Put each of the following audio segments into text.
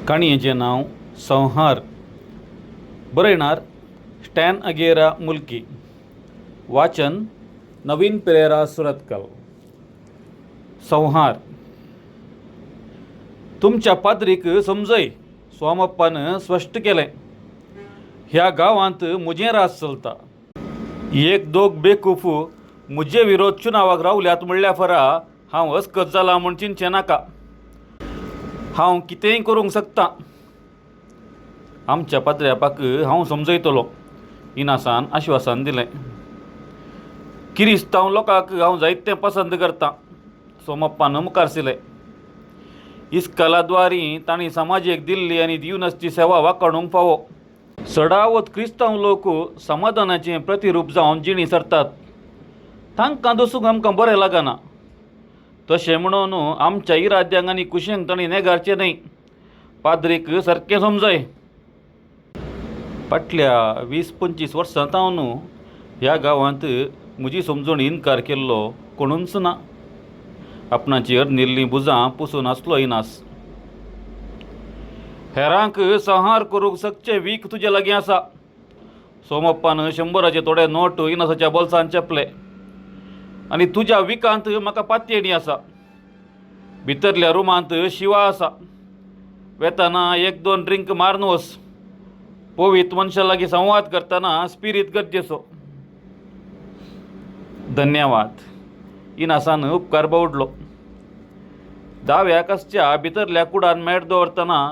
काणयेचें नांव संहार. बरयणार स्टॅन अगेरा मुल्की. वाचन नवीन पेरेरा सुरतकल. संहार. तुमच्या पाद्रीक समजय, सोमप्पान स्पश्ट केलें. ह्या गांवांत म्हजें राज चलता. एक दोग बेकूफ म्हजे विरोध चुनावाक रावल्यात म्हणल्या फरा हांव अस्कत जालां म्हूण चिंतचें नाका. हांव कितेंय करूंक शकतां. आमच्या पाद्र्यापाक हांव समजयतलो, इनासान आश्वासन दिलें. किरिस्तांव लोकांक हांव जायतें पसंद करतां, सोमप्पान मुखारशिलें. इस्कालाद्वारी तांणी समाजेक दिल्ली आनी दिवनसची सेवा वाखाणूंक फावो. चडावत क्रिस्तांव लोक समाधानाचें प्रतिरूप जावन जिणी सरतात. तांकां दसूंक आमकां बरें लागना. तशें म्हणून आमच्या इराद्यांक आनी कुशेंक तांणी नेगारचें न्हय. पाद्रीक सारकें समजय. फाटल्या 20-25 वर्सां सावन ह्या गांवांत म्हजी समजूण इनकार केल्लो कोणूच ना. आपणाची अर्निल्लीं भुजां पुसून आसलो इनास. हेरांक संहार करूंक सकचें वीख तुजे लागीं आसा. सोमप्पान 100चे थोडे नोट इनासाच्या बोल्सान चेपले. आनी तुज्या विकांत म्हाका पातयेणी आसा. भितरल्या रुमांत शिवा आसा. वेताना एक दोन ड्रिंक मारून वच. पवित्र मनशा लागीं संवाद करतना स्पिरीत गरजेचो. धन्यवाद. इनासान उपकार बावडलो. दाव्या कसच्या भितरल्या कुडान मेट दवरतना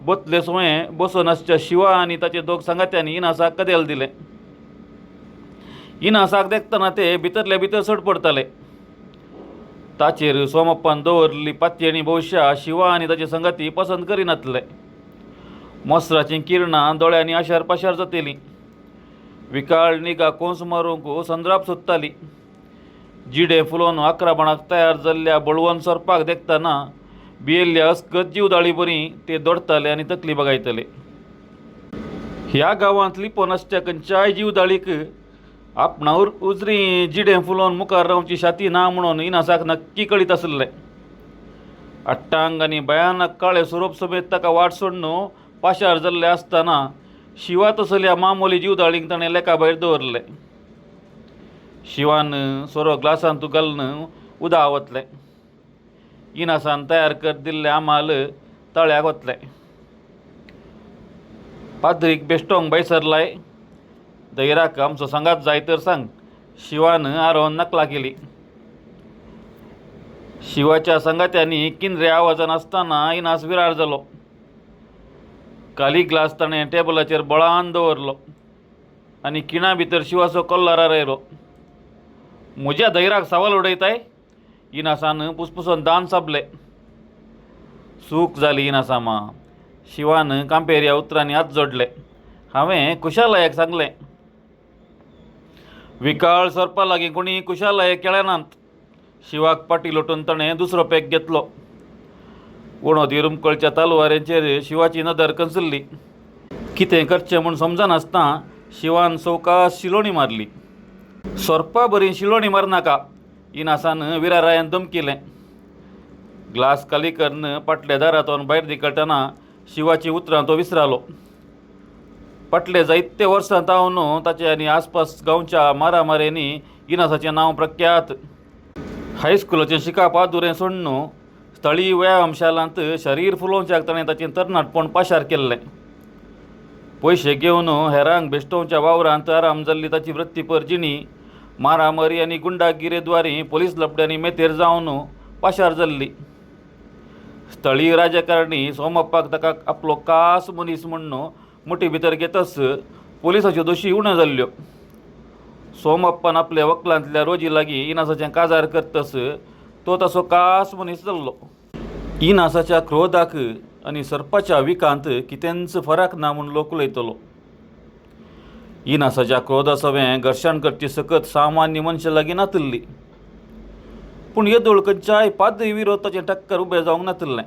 बोतले सुवें बसून आसच्या शिवा आनी ताचे दोग सांगात्यांनी इनासाक कदेल दिलें. इनासाक देखतना ते भितरल्या भितर सड पडताले. ताचेर सोमप्पान दवरलेली पातयेणी भोवशा शिवा आनी ताचे संगाती पसंत करिनातले. मोसराचीं किरणां दोळ्यांनी आशार पाशार जातालीं. विकाळ निगा कोंस मारूंक संद्राप सोदताली. जिडे फुलोवन आक्रमणाक तयार जाल्ल्या बळवंत सोरपाक देखतना भियेल्ल्या अस्कत जीवदाळी बरी ते दोडताले आनी तकली बगायतले. ह्या गांवांत लिपोन आसच्या खंयच्याय जीवदाळीक आपणा उजरी जिडें फुलोवन मुखार रावची शाती ना म्हणून इनासाक नक्की कळीत आसलें. अट्टांग आनी भयानक काळे सोरोप समेत ताका वाट सोडून पाशार जाल्ले आसतना शिवा तसल्या मामोली जीवदाळींक ताणें लेखा भायर दवरलें. शिवान सोरो ग्लासांत घालून उदक वतलें. इनासान तयार कर दिल्लें आमाल तळ्याक वतलें. पाद्रीक बेश्टोंक भायसरलाय. दैराक आमचो सांगात जाय तर सांग. शिवान आरोवन नकला केली. शिवाच्या सांगात्यांनी किंद्रे आवाजान आसतना इनास विरार जालो. काली ग्लास ताणें टेबलाचेर बळान दवरलो आनी खिणा भितर शिवाचो कोल्लारार आयलो. म्हज्या धैराक सवाल उडयताय? इनासान पुसपुसोन दान साबले. चूक जाली इनासामा. शिवान कांपेऱ्या उतरांनी हात जोडले. हांवें कुशालायक सांगलें. विकाळ सोरपा लागीं कोणी कुशालाय केळेनात. शिवाक पाटी लोटून ताणें दुसरो पेग घेतलो. वणोदी रुमकळच्या तालवारेचेर शिवाची नदर कंसल्ली. कितें करचें म्हूण समजनासतना शिवान सवकास शिलोणी मारली. सोरपा बरी शिलोणी मारनाका, इनासान विरारायन धमकिलें. ग्लास खाली करून पाटल्या दारांतून भायर निकळटना शिवाचीं उतरां तो विसरालो. फाटले जायते वर्सां तावन ताचे आनी आसपास गांवच्या मारामाऱ्यांनी इनासाचें नांव प्रख्यात. हायस्कुलाचें शिकप आदुरें सोडून स्थळीय व्यायामशालांत शरीर फुलोवच्याक ताणें ताचें तरणाटपण पाशार केल्लें. पयशे घेवन हेरांक बेश्टोवच्या वावरांत आराम जाल्ली ताची वृत्तीपर जिणी मारामारी आनी गुंडागिरेद्वारी पोलीस लपड्यांनी मेतेर जावन पाशार जाल्ली. स्थळीय राजकारणी सोमप्पाक ताका आपलो खास मनीस म्हूण मुठी भितर घेतच पोलिसाच्यो दोशी उण्यो जाल्ल्यो. सोमप्पान आपल्या वक्लांतल्या रोजी लागीं इनासाचें काजार करतस तो तसो खास मनीस जाल्लो. इनासाच्या क्रोधाक आनी सर्पाच्या विकांत कितेंच फरक ना म्हूण लोक उलयतलो. इनासाच्या क्रोधा सवें घर्शण करची सकत सामान्य मनशां लागीं नातिल्ली. पूण येदोळ खंयच्याय पाद्री विरोध ताचें टक्कर उबें जावंक नातिल्लें.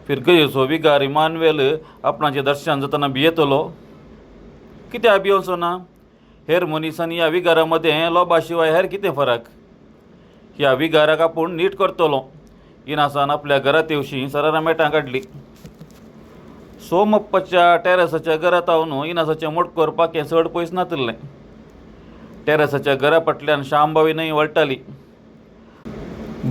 फिरगजेचो विगार इमानुएल आपणाचें दर्शन जातना भियेतलो. कित्याक भियोवचो ना? हेर मनीस आनी ह्या विगारा मदें लोबा शिवाय हेर कितें फरक? ह्या विगाराक आपूण नीट करतलो. इनासान आपल्या घरा तेवशीं सरारां मेटां काडलीं. सोमप्पाच्या टॅरसाच्या घरा थावन इनासाचें मोडकोर पाखें चड पयस नातिल्लें. टॅरसाच्या घरा फाटल्यान शांबवी न्हंय वळटाली.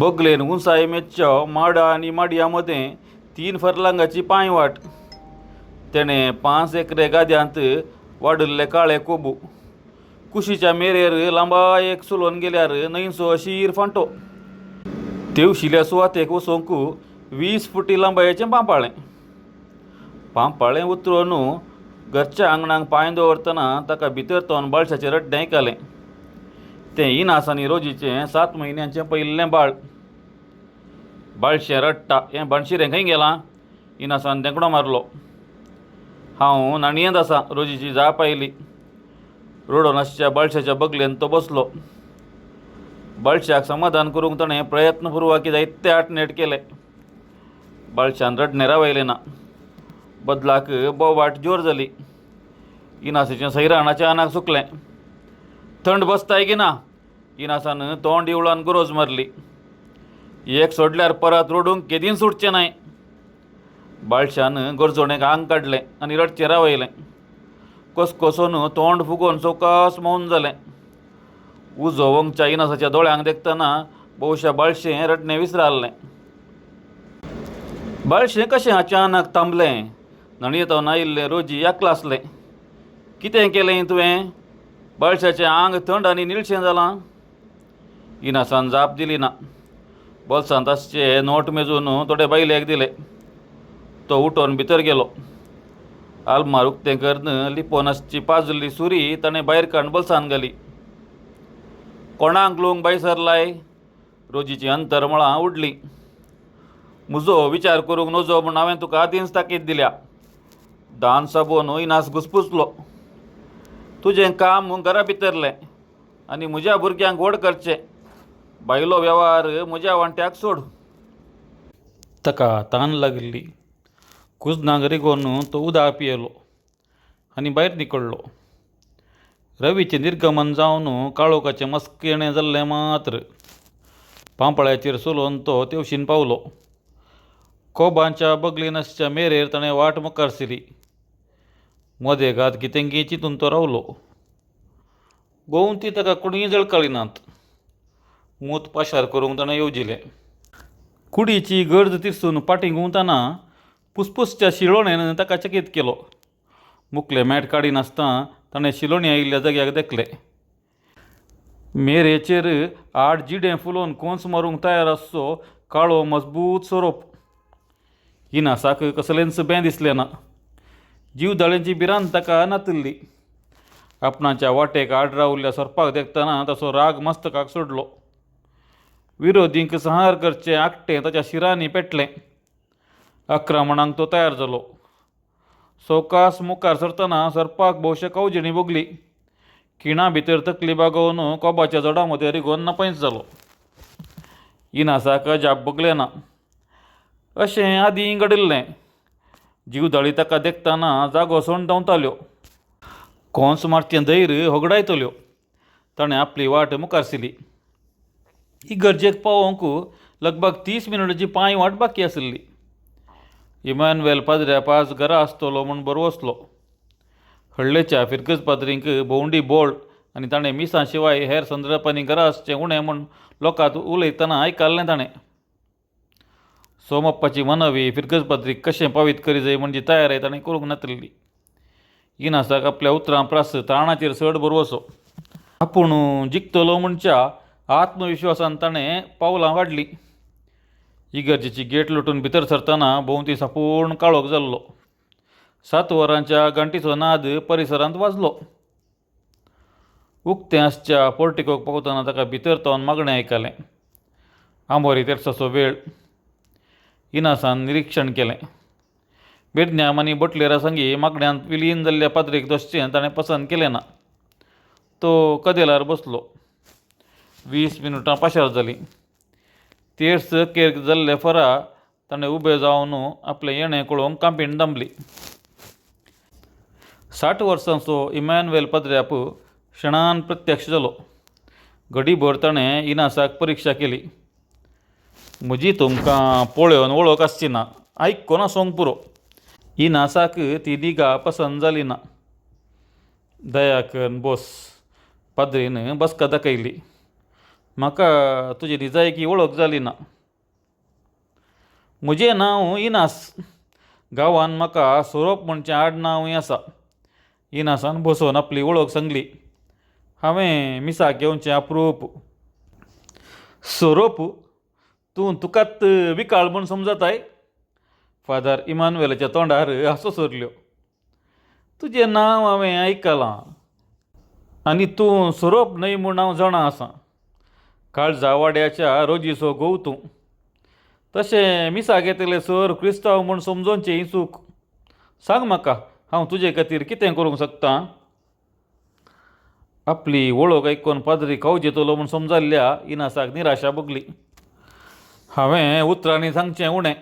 बगलेन उंचाये मेजच्या माडा आनी माडयां मदें 3 फर्लांगाची पांयवाट. तेणें 5 एकरे गाद्यांत वाडिल्ले काळे कोबू. कुशीच्या मेरेर लांबायेक चलोवन गेल्यार न्हंयचो अशीर फांटो. तेवशिल्या सुवातेक वचूंक 20 फुटी लांबायेचें पांपाळें. पांपाळें उतरून घरच्या आंगणाक पांय दवरतना ताका भितर तोन बाळशाचें रड्डें आयकलें. तें इनास आनी रोजीचें 7 म्हयन्यांचें पयिल्लें बाळ. बाळशें रडटा हें बाणशिरें खंय गेलां? इनासान धेंकणो मारलो. हांव न्हाणयेंत आसा, रोजीची जाप आयली. रडोन आसच्या बाळशाच्या बगलेन तो बसलो. बाळशाक समाधान करूंक ताणें प्रयत्नपुर्वाकी जायते आटनेट केले. बाळशान रडणें रावयलें ना. बदलाक बोवाट जोर जाली. इनासाचें सैराण अचानक सुकलें. थंड बसताय की ना? इनासान तोंड इवळान गरोज मारली. एक सोडल्यार परत रडूंक केदीन सुटचें नाय. बाळशान गरजोणेक आंग काडलें आनी रडचें रावयलें. कसकसोन तोंड फुगोवन सवकास मौन जालें. उजो वंगच्या इनासाच्या दोळ्यांक देखतना बहुशा बाळशें रडणें विसराल्लें. बाळशें कशें अचानक थांबलें? न्हाणयेंत आयिल्लें रोजी एकलां आसलें. कितें केलें तुवें? बाळशाचें आंग थंड आनी निळशें जालां. इनासान जाप दिली ना. बोल्सांत आसचे नोट मेजून थोडे बायलेक दिले. तो उठोवन भितर गेलो. आलमार उक्तें करून लिपोवन आसची पाजुल्ली सुरी ताणें भायर काडून बोल्सांत घाली. कोणाक लूंक भायर सरलाय? रोजीचीं अंतरमळां उडलीं. म्हजो विचार करूंक नजो म्हूण हांवें तुका आदींच ताकीद दिल्या. दान साबोन इनास घुसपुसलो. तुजें काम घरा भितरलें आनी म्हज्या भुरग्यांक व्हड करचें. बायलो वेव्हार म्हज्या वांट्याक सोड. ताका तान लागिल्ली. कुजनाक रिगोवन तो उदक पियेलो आनी भायर निकळ्ळो. रवीचें निर्गमन जावन काळोखाचें मस्केणें जाल्लें मात्र. पांपळ्याचेर चलोवन तो तेवशीन पावलो. कोबांच्या बगलेन आसच्या मेरेर ताणें वाट मुखार सिली. मदेगात कितेंगी चिंतून तो रावलो. गोवंती ताका कोणूय जळकाळी नात. मूत पाशार करूंक ताणें येवजिलें. कुडीची गर्ज तिरसून फाटीं घुंवतना पुसपुसच्या शिळोणेन ताका चकीत केलो. मुकलें मॅट काडिनासतना ताणें शिलोणी आयिल्ल्या जाग्याक देखलें. मेरेचेर आड जिडें फुलोवन कोंस मारूंक तयार आसचो काळो मजबूत सोरोप. इनासाक कसलेंच बें दिसलें ना. जीवदाळेंची भिरांत ताका नातिल्ली. आपणाच्या वाटेक आड रावल्ल्या सोरपाक देखतना ताचो राग मस्तकाक सोडलो. विरोधींक संहार करचें आकटें ताच्या शिरांनी पेटलें. आक्रमणाक तो तयार जालो. सवकास मुखार सरतना सरपाक भोवशे कवजेणी भोगली. खिणा भितर तकली बागोवन कोबाच्या जोडा मदें रिगोवन नापयस जालो. इनासाक अजाप भोगलें ना. अशें आदीं घडिल्लें. जीवदाळी ताका देखतना जागो सोडून धांवताल्यो. कोंस मारचें धैर्य होगडायतल्यो. ताणें आपली वाट मुखार सिली. इगर्जेक पावोवंक लगभग 30 मिनटांची पांय वाट बाकी आशिल्ली. इमानुएल पाद्र्या पाज घरा आसतलो म्हूण बरवसलो. हळ्ळेच्या फिरगज पाद्रींक भोंवडी बोळ आनी ताणें मिसां शिवाय हेर संदर्भांनी घरा आसचें उणें म्हूण लोकांत उलयतना आयकल्लें ताणें. सोमप्पाची मनवी फिरगज पाद्रीक कशें पावीत करी जाय म्हणजे तयारी ताणें करूंक नातिल्ली. इनासाक आपल्या उतरां प्रास त्राणाचेर चड भरवसो. आपूण जिखतलो म्हणच्या आत्मविश्वासान ताणें पावलां वाडलीं. इगर्जेची गेट लोटून भितर सरतना भोंवती सापूर्ण काळोख जाल्लो. 7 वरांच्या घांटीचो नाद परिसरांत वाजलो. उक्तें आसच्या पोर्टिकोक पावतना ताका भितर तोन मागणें आयकलें. आंबोरी तेर्साचो वेळ. इनासान निरिक्षण केलें. बेडन्याम आनी बोटलेरा संगी मागण्यांत विलीन जाल्ल्या पाद्रीक दोसचें ताणें पसंत केलें ना. तो कदेलार बसलो. 20 मिनुटां पाशार जालीं. तेर्स केर्क जाल्ले फरा ताणें उबें जावन आपलें येणें कळोवंक कांपीण दामली. 60 वर्सांचो इमानुएल पाद्र्याप क्षणान प्रत्यक्ष जालो. घडीभर ताणें इनासाक परिक्षा केली. म्हजी तुमकां पळोवन वळख आसची ना, आयकोन आसोंक पुरो. इनासाक ती निगा पसंत जाली ना. दया करून बोस. पाद्रीन बसका दाखयली. म्हाका तुजी निजायकी वळख जाली ना. म्हजें नांव इनास. गांवांत म्हाका सोरोप म्हणचें आडनांवूय आसा. इनासान बसोवन आपली वळख सांगली. हांवें मिसाक येवचें अप्रूप. सोरोप? तूं तुकाच विकाळ म्हूण समजताय? फादर इमानुएलाच्या तोंडार हांसो सोरल्यो. तुजें नांव हांवें आयकलां आनी तूं सोरोप न्हय म्हूण हांव जाणा आसां. काळजा वाड्याच्या रोजीचो घोव तूं. तशें मिसाक येतले सर क्रिस्तांव म्हूण समजोवचें ही चूक. सांग म्हाका, हांव तुजे खातीर कितें करूंक शकतां? आपली वळख आयकून पाद्री कावजेतलो म्हूण समजाल्ल्या इनासाक निराशा भोगली. हांवें उतरांनी सांगचें उणें.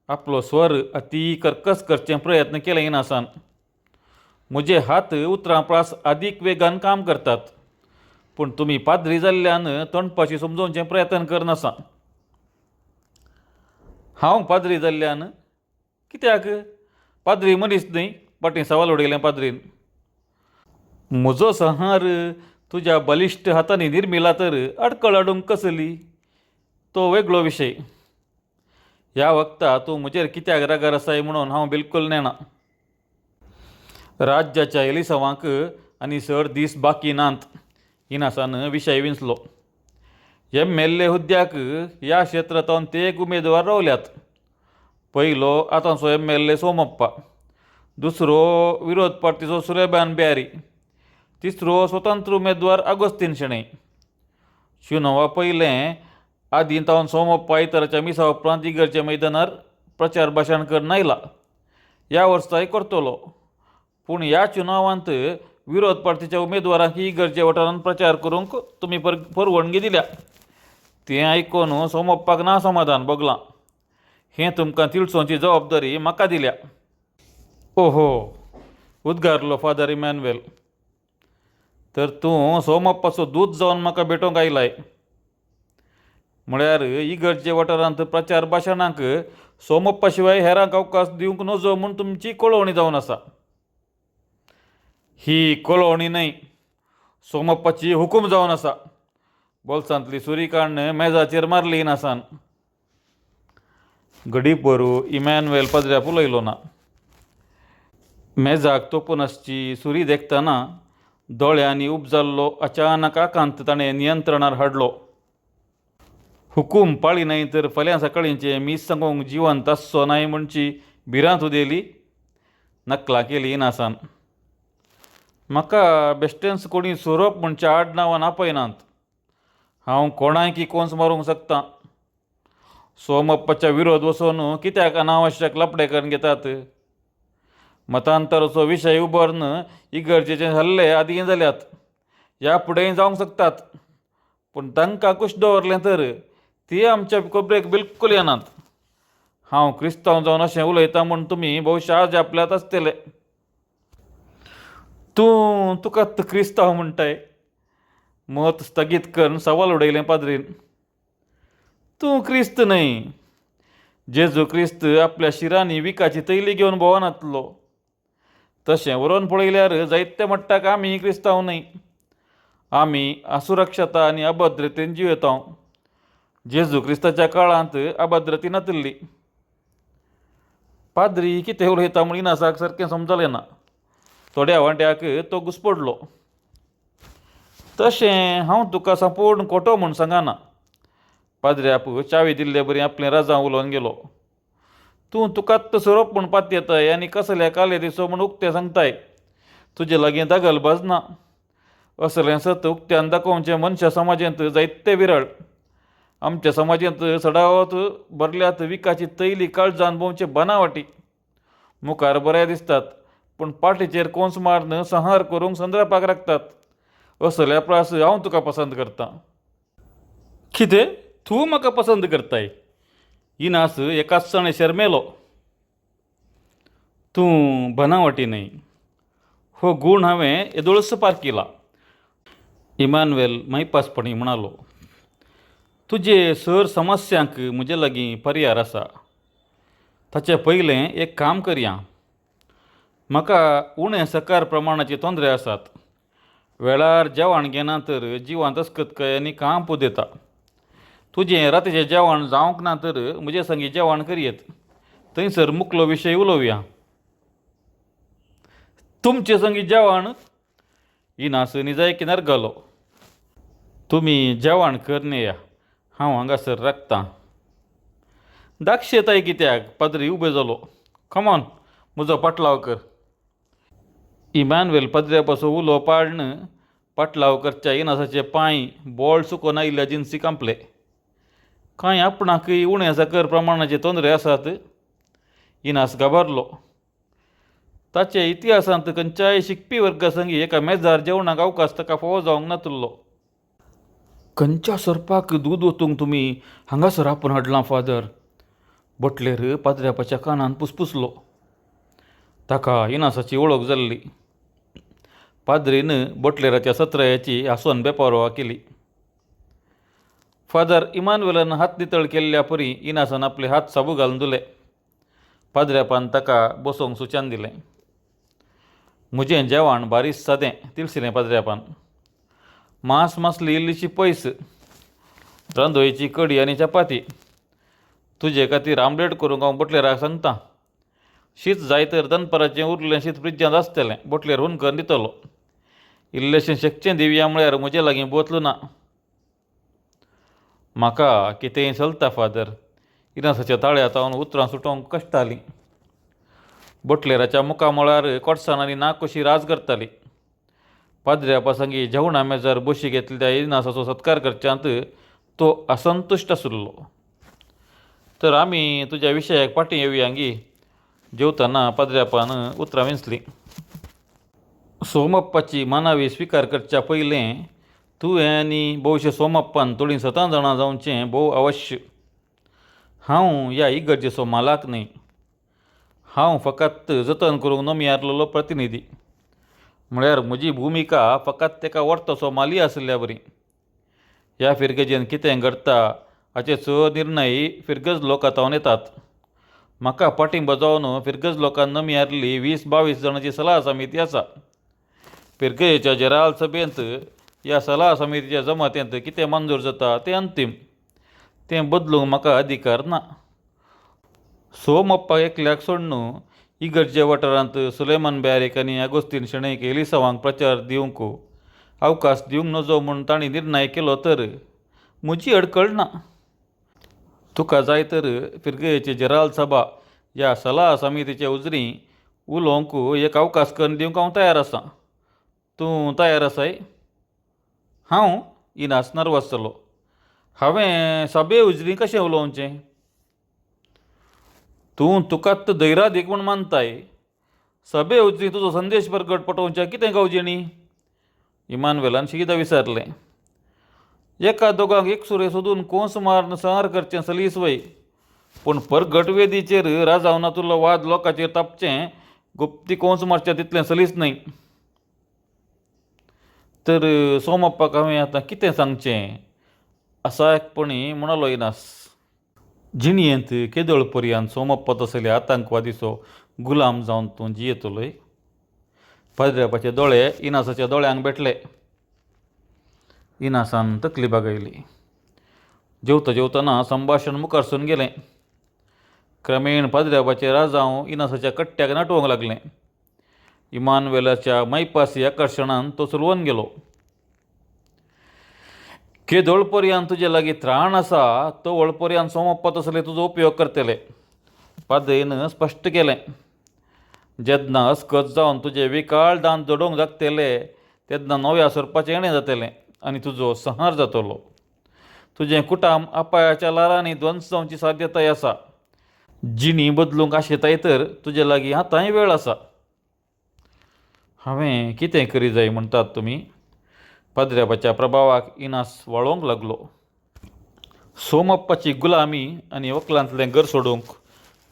आपलो स्वर अती कर्कश करचे प्रयत्न केले इनासान. म्हजे हात उतरां परस अदीक वेगान काम करतात. पूण तुमी पाद्री जाल्ल्यान तोंडपाशी समजोवचें प्रयत्न करनासा. हांव पाद्री जाल्ल्यान? कित्याक? पाद्री मनीस न्हय? फाटीं सवाल उडयलें पाद्रीन. म्हजो संहार तुज्या बलिश्ट हातांनी निर्मिला तर आडखळ हाडूंक कसली? तो वेगळो विशय. ह्या वखता तूं म्हजेर कित्याक रागार आसाय म्हणून हांव बिलकूल नेणा. राज्याच्या एलिसांवांक आनी चड दीस बाकी नात. इनासान विशय विंचलो. एम एल ए हुद्द्याक ह्या क्षेत्रांत तेग उमेदवार रावल्यात. पयलो आतांचो एम एल ए सोमप्पा, दुसरो विरोध पार्टीचो सुलेबान ब्यारी, तिसरो स्वतंत्र उमेदवार आगोस्तीन शणै. चुनावा पयलें आदीं तावन सोमप्पा आयताराच्या मिसा उपरांत इगर्जे मैदानार प्रचार भाशण करून आयला. ह्या वर्साय करतलो. पूण ह्या चुनावांत विरोध पार्टीच्या उमेदवारांक इगर्जे वाठारांत प्रचार करूंक तुमी परवानगी दिल्या. तें आयकून सोमप्पाक ना समाधान भोगलां. हें तुमकां तिळसोवची जबाबदारी म्हाका दिल्या. ओहो, उद्गारलो फादर इमॅन्युएल. तर तूं सोमप्पाचो दूत जावन म्हाका भेटोवंक आयलाय. म्हळ्यार इगर्जे वाठारांत प्रचार भाशणांक सोमप्पा शिवाय हेरांक अवकाश दिवंक नजो म्हूण तुमची कळोवणी जावन आसा. ही कळोवणी न्हय, सोमप्पाची हुकूम जावन आसा. बोल्सांतली सुरी काडून मेजाचेर मारली इनासान. घडी पोरू इमॅन्युएल पाद्र्याक उलयलो ना. मेजाक तोपून आसची सुरी देखतना दोळ्यांनी उपजाल्लो अचानक आकांत ताणें नियंत्रणार हाडलो. हुकूम पाळी न्हय तर फाल्यां सकाळींचें मीस सांगूंक जिवंत आसचो नाय म्हणची भिरांत उदेली. नकलां केली इनासान. म्हाका बेश्टेंच कोणी सोरोप म्हणच्या आडनांवान आपयनात. हांव कोणायकी कोंस मारूंक शकतां. सोमप्पाच्या विरोध वचून कित्याक अनावश्यक लपडे करून घेतात? मतांतराचो विशय उबरून इगर्जेचे हल्ले आदीं जाल्यात, ह्या फुडेंय जावंक शकतात. पूण तांकां कुश दवरलें तर ती आमच्या खबरेक बिलकूल येनात. हांव क्रिस्तांव जावन अशें उलयतां म्हूण तुमी भोवशा अजापल्यात आसतले. तूं तुका क्रिस्तांव म्हणटाय? मत स्थगीत करून सवाल उडयलें पाद्रीन. तूं क्रिस्त न्हय. जेजू क्रिस्त आपल्या शिरांनी विकाची तैली घेवन भोंवनातलो. तशें व्हरोन पळयल्यार जायते मट्टाक आमी क्रिस्तांव न्हय. आमी असुरक्षता आनी अभद्रतेन जियेता. जेजू क्रिस्ताच्या काळांत अभद्रती नातिल्ली. पाद्री कितें उलयता म्हूण इनासाक सारकें समजलें ना. थोड्या वांट्याक तो घुसपडलो. तशें हांव तुका संपूर्ण खोटो म्हूण सांगना. पाद्र्याप चावी दिल्ले बरी आपलें राजांव उलोवन गेलो. तूं तुकाच सोरोप म्हूण पातयेताय आनी कसल्या काले दिसो म्हूण उक्तें सांगताय. तुजे लागीं दगलबाज ना. असलें सत उक्त्यान दाखोवचें मनशा समाजांत जायते विरळ. आमच्या समाजांत सडावत भरल्यात विकाची तैली काळजान भोंवचे बनावटी. मुखार बरे दिसतात पूण पाटीचेर कोंस मारून संहार करूंक संद्रपाक राखतात. असल्या प्रास हांव तुका पसंत करतां. कितें? तूं म्हाका पसंत करताय? इनास एकाच सणे शर्मेलो. तूं बनावटी न्हय. हो गूण हांवें येदोळच पारखिला. इमानुएल मायपासपणी म्हणालो. तुजे सर समस्यांक म्हजे लागीं पर्यार आसा. ताचे पयलें एक काम करया. म्हाका उणें सकार प्रमाणाचे तोंदरे आसात. वेळार जेवण घेना तर जिवांत अस्कतकाय आनी कांप उदेता. तुजें रातीचें जेवण जावंक ना तर म्हजे संगी जेवण करयेत. थंयसर मुकलो विशय उलोवया. तुमचे संगी जेवण? इनास निजायकी नरगलो. तुमी जेवण करन येया, हांव हांगासर राखतां. दाक्षेताय कित्याक? पाद्री उबे जालो. कमॉन, म्हजो पाटलाव कर. इमानुएल पाद्र्या पासून उलो पाळ्ण पाटलाव करच्या इनासाचे पांय बोळ सुकोन आयिल्ल्या जिनसी कांपले. कांय आपणाकय उणें साकर प्रमाणाचे तोंदरे आसात? इनास घाबरलो. ताचे इतिहासांत खंयच्याय शिकपी वर्गा संगी एका मेजार जेवणाक अवकाश ताका फावो जावंक नातुल्लो. खंयच्या सोरपाक दूद ओतूंक तुमी हांगासर आपोवन हाडलां फादर? बोटलेर पाद्र्यापाच्या कानान पुसपुसलो. ताका इनासाची वळख जाल्ली. पाद्रीन बोटलेराच्या सत्रायाची हांसोन बेपारवा केली. फादर इमानुएलान हात नितळ केल्ल्या परी इनासान आपले हात साबू घालून धुले. पाद्र्यापान ताका बसोवंक सुचन दिलें. म्हजें जेवण बारीक सादें, तिळसिलें पाद्र्यापान. मांस मासली इल्लीशी पयस. रांदोळीची कडी आनी चपाती. तुजे खातीर आमलेट करूंक हांव बोटलेराक सांगता. शीत जाय तर दनपाराचें उरलें शीत फ्रिज्जांत आसतलें, बोटलेर हून करून दितलो. इल्लेशें शेकचें दिवया म्हळ्यार म्हजे लागीं बोतल ना. म्हाका कितेंय चलता फादर. इनासाच्या ताळ्या तावन उतरां सुटोवंक कश्टालीं. बोटलेराच्या मुखामळार कोटसाण आनी नाकोशी राज करताली. पाद्र्या पासंगी जेवणा मेजार बशी घेतल्या इनासाचो सत्कार करच्यांत तो असंतुश्ट आशिल्लो. तर आमी तुज्या विशयाक फाटीं येवया गी. जेवतना पाद्र्यापान उतरां वेंचलीं. सोमप्पाची मानावी स्विकार करच्या पयलें तुवें आनी भोवशे सोमप्पान थोडीं सतां जाणां जावचें भोव अवश्य. हांव ह्या इगर्जेचो मालाक न्हय. हांव फकत जतन करूंक नोमियारलेलो प्रतिनिधी. म्हळ्यार म्हजी भुमिका फकत तेका व्हरतसो माली आशिल्ल्या बरी. ह्या फिरगजेन कितें घडटा हाचे चड निर्णय फिरगज लोकां तावन येतात. म्हाका पाठिंबो जावन फिरगज लोकान नमियारली 20-22 जाणांची सलाह समिती आसा. फिरगजेच्या जेराल सभेंत ह्या सलाह समितीच्या जमातेंत कितें मंजूर जाता तें अंतीम. तें बदलूंक म्हाका अधिकार ना. सोमप्पा एकल्याक सोडून इगर्जे वाठारांत सुलेमान बॅरीक आनी आगोस्तीन शणैक एलिसांवांक प्रचार दिवंक अवकाश दिवंक नजो म्हूण तांणी निर्णय केलो तर म्हजी अडकळ ना. तुका जाय तर फिरगयेचे जेराल सभा ह्या सलाह समितीचे उजरी उलोवंक एक अवकाश करून दिवंक हांव तयार आसां. तूं तयार आसाय? हांव? इनास नर्वस जालो. हांवें सभे उजरी कशें उलोवचें? तूं तुकाच धैरादीक म्हूण मानताय. सभे उजरी तुजो संदेश परगट पटोवच्या कितें गवजेणी? इमानुएलान शीदा विचारलें. एका दोगांक एकसुरे सोदून कोंस मारून संहार करचें सलीस वय. पूण परगट वेदीचेर राजाव नातुल्लो वाद लोकांचेर तापचें गुप्ती कोंस मारचें तितलें सलीस न्हय. तर सोमप्पाक हांवें आतां कितें सांगचें? असायकपणी म्हणालो इनास. जिणयेंत केदळ पर्यान सोमप्पा तसले आतंकवादीचो गुलाम जावन तूं जियेतलोय? पाद्र्यापाचे दोळे इनासाच्या दोळ्यांक भेटले. इनासान तकली बागयली. जेवता जेवतना संभाशण मुखारसून गेलें. क्रमेण पाद्र्यापाचें राजांव इनासाच्या कट्ट्याक नाटोवंक लागलें. इमानुएलाच्या मैपासी आकर्शणान तो चलोवन गेलो. केदोळ पर्यान तुजे लागीं त्राण आसा तवळ पर्यान सोमप्पा तसले तुजो उपयोग करतले. पाद्रीन स्पश्ट केलें. जेन्ना अस्कत जावन तुजे विकाळ दांत जोडोवंक लागतले तेन्ना नव्या सोरपाचें येणें जातलें आनी तुजो संहार जातलो. तुजें कुटाम अपायाच्या ल्हारांनी ध्वंस जावची साध्यताय आसा. जिणी बदलूंक आशेताय तर तुजे लागीं आतांय वेळ आसा. हांवें कितें करी जाय म्हणटात तुमी? पाद्र्यापाच्या प्रभावाक इनास वाळोवंक लागलो. सोमप्पाची गुलामी आनी वकलांतलें घर सोडूंक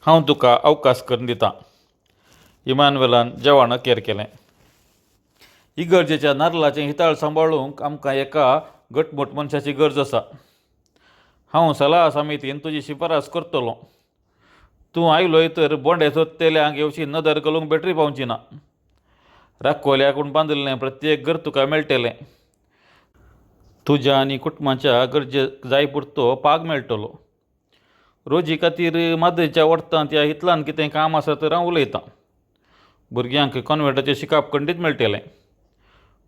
हांव तुका अवकाश करून दितां. इमानुएलान जेवण अखेर केलें. इगर्जेच्या नाल्लाचें हिताळ सांबाळूंक आमकां एका घटमूट मनशाची गरज आसा. हांव सलाह समितीन तुजी शिफारस करतलों. तूं आयलोय तर बोंडे सोदतेल्यांक हेवशीन नदर घालूंक बॅटरी पावची ना. राखोल्याकून बांदिल्लें प्रत्येक घर तुका मेळटलें. तुज्या आनी कुटुंबाच्या गरजे जाय पुरतो पाग मेळटलो. रोजी खातीर माद्रीच्या वट्टांत ह्या हितलान कितें काम आसा तर हांव उलयतां. भुरग्यांक कॉन्वॅन्टाचें शिकप खंडीत मेळटलें.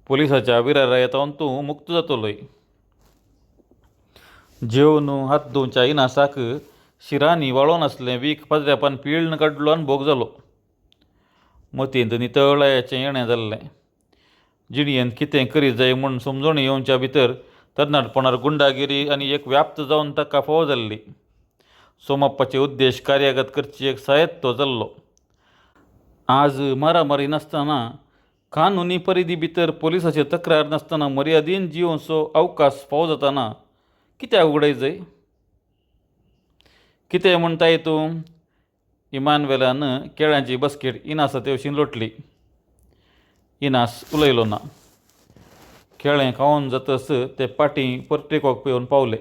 पोलिसाच्या विरारायतावन तूं मुक्त जातलोय. जेवन हात धुवच्या इनासाक शिरांनी व्हाळोन आसलें वीख पाद्र्यापान पिळून काडलो आनी भोग जालो. मतींत नितळायेचें येणें जाल्लें. जिणयेंत कितें करीत जाय म्हूण समजून येवच्या भितर तरणाटपणार गुंडागिरी आनी एक व्याप्त जावन ताका फावो जाल्ली. सोमप्पाचे उद्देश कार्यागत करची एक सायत तो जाल्लो. आज मारामारी नासतना, कानुनी परिधी भितर पोलिसाचे तक्रार नासतना मर्यादीन जियोवचो अवकाश फावो जाताना कित्याक उगडाय जाय? कितें म्हणटाय तूं? इमानुएलान केळ्यांची बस्केट इनासा तेवशीन लोटली. इनास उलयलो ना. केळें खावन जातच ते पाटीं परटेकोक येवन पावले.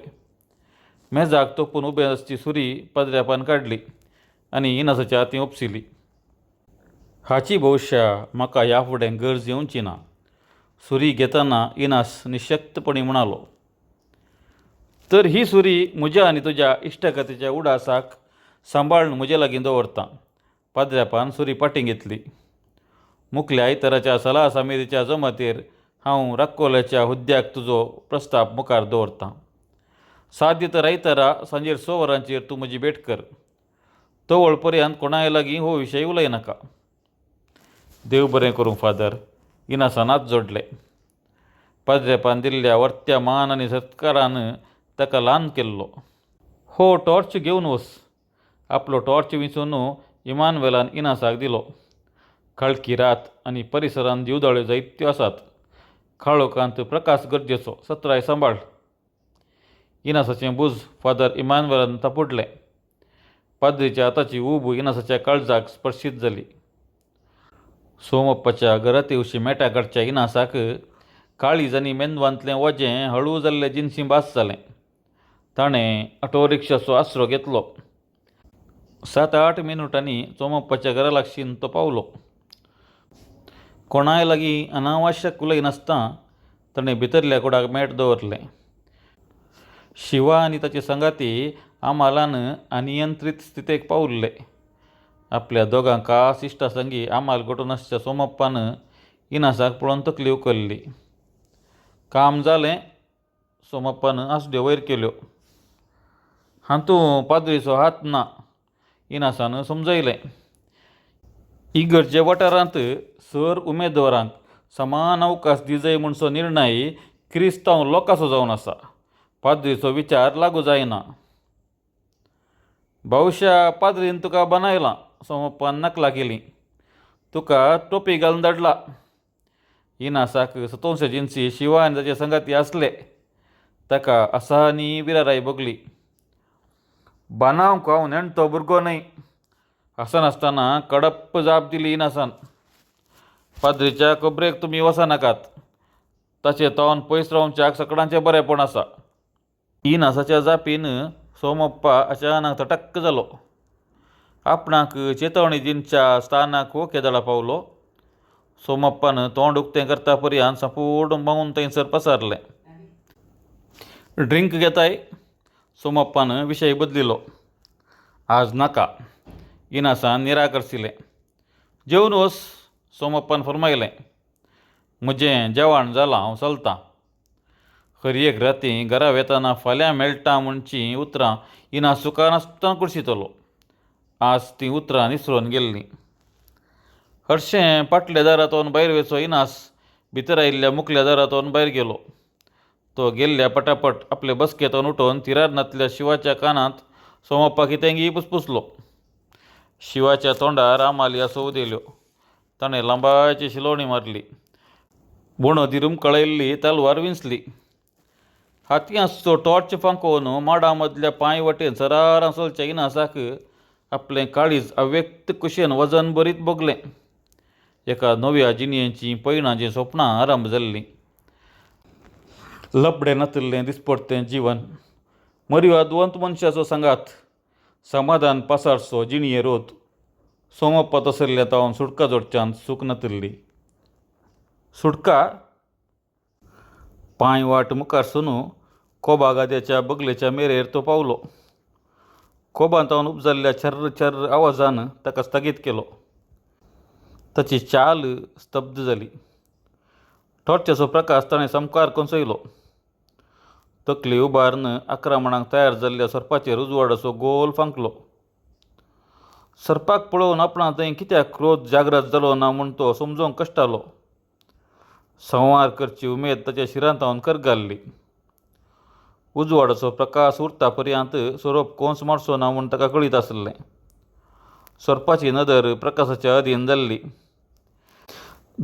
मेजाक तोपून उबें आसची सुरी पाद्र्यापान काडली आनी इनासाच्या हातीं उपसिली. हाची भोवशा म्हाका ह्या फुडें गरज येवची ना, सुरी घेतना इनास निशक्तपणी म्हणालो. तर ही सुरी म्हज्या आनी तुज्या इश्टागतीच्या उडासाक सांबाळून म्हजे लागीं दवरतां. पाद्र्यापान सुरी पाटीं घेतली. मुखल्या आयताराच्या सलाह समितीच्या जमातेर हांव राक्कोल्याच्या हुद्द्याक तुजो प्रस्ताप मुखार दवरतां. साद्य तर आयतारा सांजेर स वरांचेर तूं म्हजी भेट कर. तवळ पर्यंत कोणाय लागीं हो विशय उलयनाका. देव बरें करूं फादर, इनासान हात जोडले. पाद्रेपान दिल्ल्या वर्त्या मान आनी सत्कारान ताका ल्हान केल्लो. हो टॉर्च घेवन वच. आपलो टॉर्च विंचून इमानुएलान इनासाक दिलो. काळखी रात आनी परिसरांत जिवदाळ्यो जायत्यो आसात. काळोखांत प्रकाश गरजेचो. सत्राय सांबाळ. इनासाचें भूज फादर इमानुएलान थापुटलें. पाद्रीच्या हाताची ऊब इनासाच्या काळजाक स्पर्शीत जाली. सोमप्पाच्या घरा तेवशी मेटा काडच्या इनासाक काळीज आनी मेंदवांतलें वजें हळू जाल्ले जिनसी भास जालें. ताणें ऑटो रिक्षाचो आसरो घेतलो. 7-8 मिनुटांनी सोमप्पाच्या घरा लागशीन तो पावलो. कोणाय लागीं अनावश्यक उलयनासतना ताणें भितरल्या कुडाक मेट दवरलें. शिवा आनी ताचे सांगाती आमालान अनियंत्रीत स्थितेक पाविल्ले. आपल्या दोगां खास इश्टा संगी आमाल घटून आसच्या सोमप्पान इनासाक पळोवन तकली उखल्ली. काम जालें. सोमप्पान आसड्यो वयर केल्यो. हातूंत पाद्रीचो हात ना, इनासान समजयलें. इगर्जे वाठारांत सर उमेदवारांक समान अवकाश दिजय म्हणचो निर्णय क्रिस्तांव लोकांचो जावन आसा. पाद्रीचो विचार लागू जायना. बावशा पाद्रीन तुका बनायलां, सोमप्पान नकलां केलीं. तुका टोपी घालून धाडला. इनासाक सतोवशे जिनसी शिवा आनी ताचे संगाती आसले. ताका असहनीय विराराय भोगली. बानावंक हांव नेणटो भुरगो न्हय, हांसनासतना कडप्प जाप दिली इनासान. पाद्रीच्या खबरेक तुमी वचनाकात. ताचे तोंड पयस रावच्याक सकडांचें बरेंपण आसा. इनासाच्या जापीन सोमप्पा अचानक तटक्क जालो. आपणाक चेतवणी दिवच्या स्थानाक हो केदळा पावलो. सोमप्पान तोंड उक्तें करता पर्यंत संपूर्ण मौन थंयसर पसरलें. ड्रिंक घेताय? सोमप्पान विशय बदलिलो. आज नाका, इनासान निराकर्सिलें. जेवन वच, सोमप्पान फर्मायलें. म्हजें जेवण जालां, हांव चलतां. हर एक राती घरा वेतना फाल्यां मेळटा म्हणचीं उतरां इनास चुकनासतना कुर्शितलो. आज तीं उतरां निसरून गेल्लीं. हरशें फाटल्या दारांतून भायर वचो इनास भितर आयिल्ल्या मुखल्या दारांतून भायर गेलो. तो गेल्ल्या पटापट आपले बसकेंतून उठून तिरारनांतल्या शिवाच्या कानांत सोमप्पा कितेंगी पुसपुसलो. शिवाच्या तोंडार आमाली आसो उदेल्यो. ताणें लांबाची शिलोवणी मारली. वणती रुमकळयल्ली तलवार विंचली. हातीं आसचो टॉर्च फांकोवन माडा मदल्या पांय वटेन सरारां चलच्या इनासाक आपलें काळीज अव्यक्त कुशेन वजन भरीत भोगलें. एका नव्या जिणयेचीं पयणाचीं सोपणां आरंभ जाल्लीं. लपडें नातिल्लें दिसपडतें जीवन, मर्यादवंत मनशाचो सांगात, समाधान पासारचो जिणये रोत सोमप्पा तसल्ल्या तावन सुटका जोडच्यान सूख नातिल्ली. सुटका पांय वाट मुखार सून कोबा गाद्याच्या बगलेच्या मेरेर तो पावलो. कोबांत तावन उपजाल्ल्या छर्र छर्र आवाजान ताका स्थगीत केलो. ताची चाल स्तब्ध जाली. टॉर्चाचो प्रकाश ताणें सामकार कोसयलो. तकली उबारून आक्रमणाक तयार जाल्ल्या सोरपाचेर उजवाडाचो गोल फांकलो. सर्पाक पळोवन आपणा थंय कित्याक क्रोध जागृत जालो ना म्हूण तो समजूंक कश्टालो. संहार करची उमेद ताच्या शिरांत करगाल्ली. उजवाडाचो प्रकाश उरता पर्यंत सोरोप कोंस मारचो ना म्हूण ताका कळीत आसलें. सोरपाची नदर प्रकाशाच्या अधीन जाल्ली.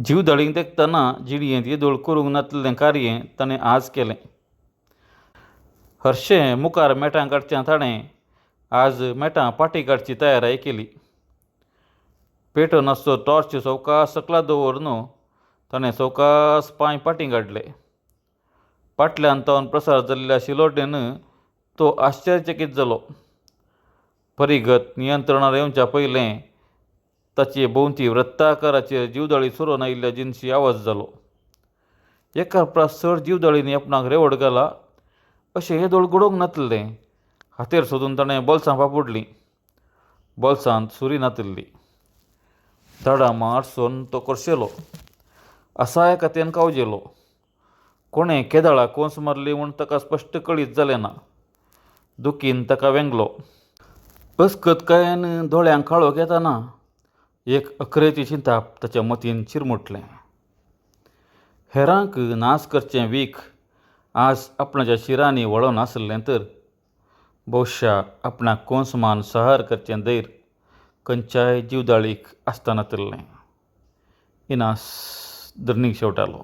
जीवदाळींक तेंकतना जिणयेंत येदोळ करूंक नातलें कार्य ताणें आज केलें. हरशें मुखार मेटां काडचें ताणें आज मेटां पाटी काडची तयाराय केली. पेटोवन आसचो टॉर्च सवकास सकला दवरून ताणें सवकास पांय पाटी काडले. पाटल्यान तावन प्रसार जाल्ल्या शिलोटेन तो आश्चर्यचकीत जालो. परिगत नियंत्रणार येवच्या पयलें ताचे भोंवती वृत्ताकाराचेर जीवदाळी सरून आयिल्ल्या जिनशी आवाज जालो. एका प्रास चड जीवदाळींनी आपणाक रेवड घाला अशें येदोळ घडोवंक नातलें. हातेर सोदून ताणें बोल्सां फाफुडलीं. बोल्सांत सुरी नातिल्ली. तडामार आडसून तो करशेलो. असायकतेन कावजेलो. कोणें केदाळा कोंस मारली म्हूण ताका स्पश्ट कळीत जालें ना. दुखीन ताका वेंगलो. अस्कतकायेन दोळ्यांक काळोख येताना एक अखरेची चिंताप ताच्या मतीन चिरमुटलें. हेरांक नाश करचें वीख आज आपणाच्या शिरांनी वळोन आसलें तर भोवशा आपणाक कोंस मान सहार करचें धैर्य खंयच्याय जिवदाळीक आसता नातिल्लें. इनास धरणीक शेवटालो.